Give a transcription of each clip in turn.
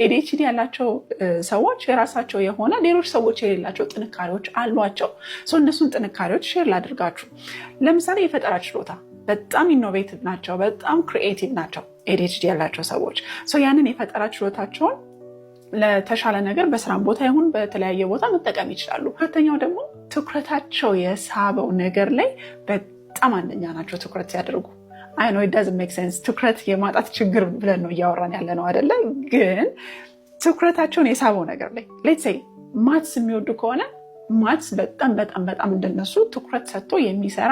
ADHD ያላቸው ሰዎች የራሳቸው የሆነ ሌሎች ሰዎች የሌላቸው ጥንካሬዎች አሏቸው። እነሱን ጥንካሬዎች share ላድርጋችሁ። ለምሳሌ የፈጠራ ችሎታ፣ በጣም innovative ናቸው፣ በጣም creative ናቸው ADHD ያላቸው ሰዎች። ያንን የፈጠራ ችሎታቸውን ለተሻለ ነገር በስራም ቦታ ይሁን በተለያየ ቦታ መጠቀም ይችላሉ። ሁለተኛው ደግሞ ትኩረታቸው የሳበው ነገር ላይ በጣም አንደኛ ናቸው ትኩረት ሲያደርጉ። I know it doesn't make sense፣ ትኩረት የማጣት ችግር ብለን ነው እያወራን ያለ ነው አይደለ? ግን ትኩረታቸውን የሳበው ነገር ላይ፣ let's say maths የሚወዱ ከሆነ፣ maths በጣም በጣም በጣም እንደነሱ ትኩረት ሰጥቶ የሚሰራ፣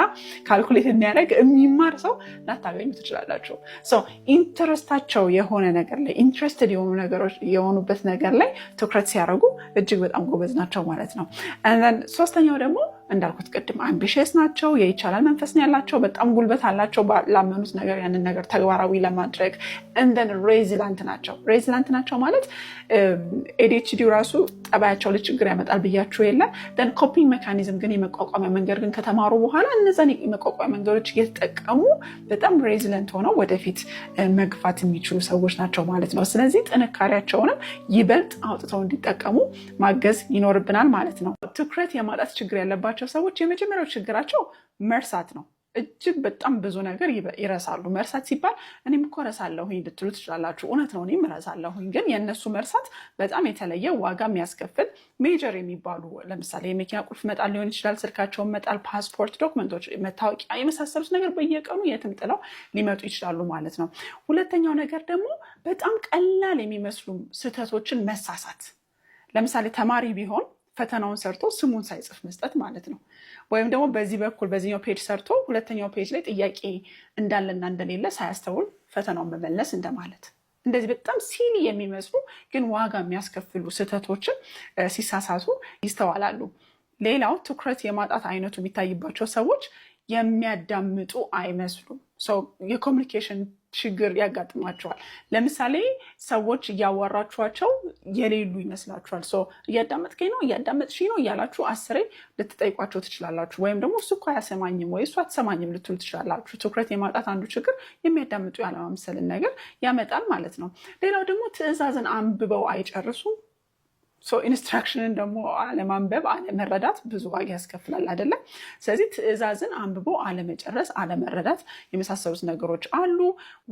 calculate የሚያደርግ፣ የሚማር ሰው ላታገኙ ትችላላችሁ። Interest ኣቸው የሆነ ነገር ላይ፣ interested የሆኑ ነገሮች የሆኑበት ነገር ላይ ትኩረት ሲያደርጉ እጅግ በጣም ጎበዝ ናቸው ማለት ነው። ሶስተኛው ደግሞ እንዳልኩት ቅድም ambitious ናቸው። የይቻላል መንፈስ ነው ያላቸው። በጣም ጉልበት አላቸው ላመኑት ነገር ያንን ነገር ተግባራዊ ለማድረግ። And then resilient ናቸው። Resilient ናቸው ማለት ADHD ራሱ ጠባያቸው ላይ ችግር ያመጣል ብያችሁ የለ? Then coping mechanism ግን፣ የመቋቋሚያ መንገድ ግን ከተማሩ በኋላ እነዛን የመቋቋሚያ መንገዶች እየተጠቀሙ በጣም resilient ሆነው ወደፊት መግፋት የሚችሉ ሰዎች ናቸው ማለት ነው። ስለዚህ ጥንካሬያቸውንም ይበልጥ አውጥተው እንዲጠቀሙ ማገዝ ይኖርብናል ማለት ነው። ትኩረት የማጣት ችግር ያለባቸው ሰዎች የመጀመሪያው ችግራቸው መርሳት ነው። እጅግ በጣም ብዙ ነገር ይረሳሉ። መርሳት ሲባል እኔም እኮ እረሳለሁኝ ልትሉ ትችላላችሁ። እውነት ነው፣ እኔም እረሳለሁኝ። ግን የእነሱ መርሳት በጣም የተለየ ዋጋ የሚያስከፍል major የሚባሉ፣ ለምሳሌ የመኪና ቁልፍ መጣል ሊሆን ይችላል፣ ስልካቸውን መጣል፣ ፓስፖርት፣ document ኦች፣ መታወቂያ የመሳሰሉት ነገር በየቀኑ የትም ጥለው ሊመጡ ይችላሉ ማለት ነው። ሁለተኛው ነገር ደግሞ በጣም ቀላል የሚመስሉ ስህተቶችን መሳሳት። ለምሳሌ ተማሪ ቢሆን ፈተናውን ሰርቶ ስሙን ሳይጽፍ መስጠት ማለት ነው። ወይም ደግሞ በዚህ በኩል በዚህኛው page ሰርቶ ሁለተኛው page ላይ ጥያቄ እንዳለና እንደሌለ ሳያስተውል ፈተናውን መመለስ እንደማለት። እንደዚህ በጣም silly የሚመስሉ ግን ዋጋ የሚያስከፍሉ ስህተቶችን ሲሳሳቱ ይስተዋላሉ። ሌላው ትኩረት የማጣት አይነቱ የሚታይባቸው ሰዎች የሚያዳምጡ አይመስሉም። የ communication ችግር ያጋጥማቸዋል። ለምሳሌ ሰዎች እያወራችኋቸው የሌሉ ይመስላችኋል። እያዳመጥከኝ ነው፣ እያዳመጥሽኝ ነው እያላችሁ 10 ልትጠይቋቸው ትችላላችሁ። ወይም ደግሞ እሱ እኮ አያሰማኝም ወይ እሱ አትሰማኝም ልትሉ ትችላላችሁ። ትኩረት የማጣት አንዱ ችግር የሚያዳምጡ ያለማምሰልን ነገር ያመጣል ማለት ነው። ሌላው ደግሞ ትዕዛዝን አንብበው አይጨርሱም። Instruction ን ደግሞ አለማንበብ፣ አለመረዳት ብዙ ዋጋ ያስከፍላል አይደለም። ስለዚህ ትዕዛዝን አንብቦ አለመጨረስ፣ አለመረዳት የመሳሰሉት ነገሮች አሉ።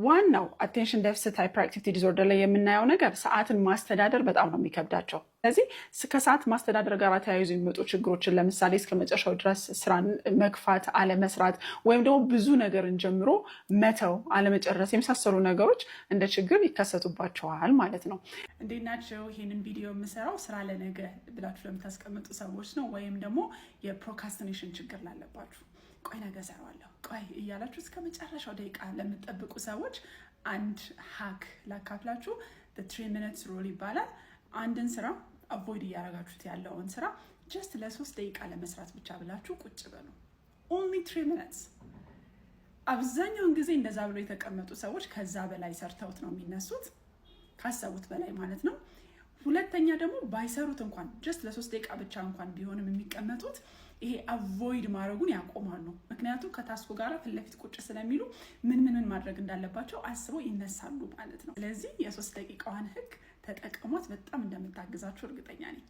ዋናው attention deficit hyperactivity disorder ላይ የምናየው ነገር ሰዓትን ማስተዳደር በጣም ነው የሚከብዳቸው። ስለዚህ ከሰዓት ማስተዳደር ጋር ተያይዞ የሚመጡ ችግሮችን፣ ለምሳሌ እስከ መጨረሻው ድረስ ስራን መግፋት፣ አለመስራት፣ ወይም ደግሞ ብዙ ነገርን ጀምሮ መተው፣ አለመጨረስ የመሳሰሉ ነገሮች እንደ ችግር ይከሰቱባቸዋል ማለት ነው። እንዴት ናችሁ? ይህንን ቪዲዮ የምሰራው ስራ ለነገ ብላችሁ ለምታስቀምጡ ሰዎች ነው፣ ወይም ደግሞ የ procrastination ችግር ላለባችሁ፣ ቆይ ነገ እሰራዋለሁ፣ ቆይ እያላችሁ እስከ መጨረሻው ደቂቃ ለምትጠብቁ ሰዎች አንድ hack ላካፍላችሁ። 3 minutes rule ይባላል። አንድን ስራ፣ avoid እያደረጋችሁት ያለውን ስራ just ለ3 ደቂቃ ለመስራት ብቻ ብላችሁ ቁጭ በሉ። Only 3 minutes። አብዛኛውን ጊዜ እንደዛ ብሎ የተቀመጡ ሰዎች ከዛ በላይ ሰርተውት ነው የሚነሱት፣ ካሰቡት በላይ ማለት ነው። ሁለተኛ ደግሞ ባይሰሩት እንኳን፣ just ለ3 ደቂቃ ብቻ እንኳን ቢሆንም የሚቀመጡት፣ ይሄ avoid ማድረጉን ያቆማሉ። ምክንያቱም ከ task ኡ ጋር ፊት ለፊት ቁጭ ስለሚሉ ምን ምን ምን ማድረግ እንዳለባቸው አስበው ይነሳሉ ማለት ነው። ስለዚህ የ3 ደቂቃዋን ህግ ተጠቀሟት። በጣም እንደምታግዛችሁ እርግጠኛ ነኝ።